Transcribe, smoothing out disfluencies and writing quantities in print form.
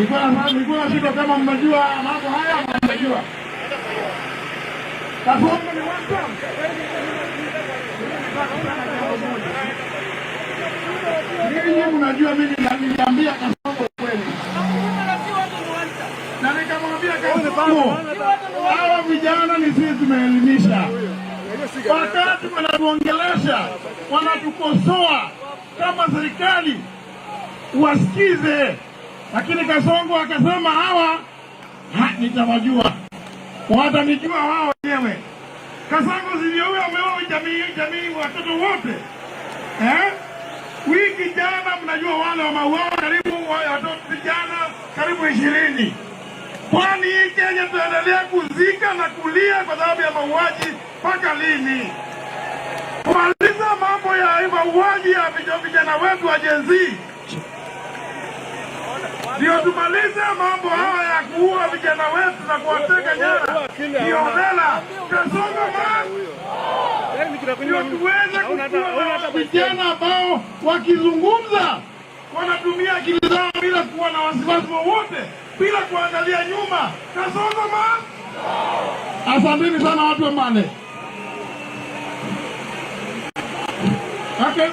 Nilikuwa nashindwa kama mnajua mambo haya ama mnajua. Kasongo ni one term. Nataka kusema jambo moja. Ninyi mnajua mimi niliambia Kasongo kweli, na nikamwambia Kasongo, hawa vijana ni sisi tumeelimisha. Wakati wanatuongelesha, wanatukosoa kama serikali, wasikize. Lakini Kasongo akasema hawa ha, nitawajua, watanijua wao wenyewe. Kasongo si ndio huyo ameoa jamii watoto wote, eh? Wiki jana mnajua wale wameuawa karibu watoto vijana karibu 20. Kwani hii Kenya tutaendelea kuzika na kulia kwa sababu ya mauaji mpaka lini? Kumaliza mambo ya mauaji ya vijana wetu wa Gen Z, ndio tumalize mambo haya ya kuua vijana wetu na kuwateka nyara kiholela. Kasongo man, ndio tuweze kukua na vijana ambao wakizungumza wanatumia akili zao bila kuwa na wasiwasi wowote, bila kuangalia nyuma. Kasongo man, asanteni sana watu wa Mbale. Okay.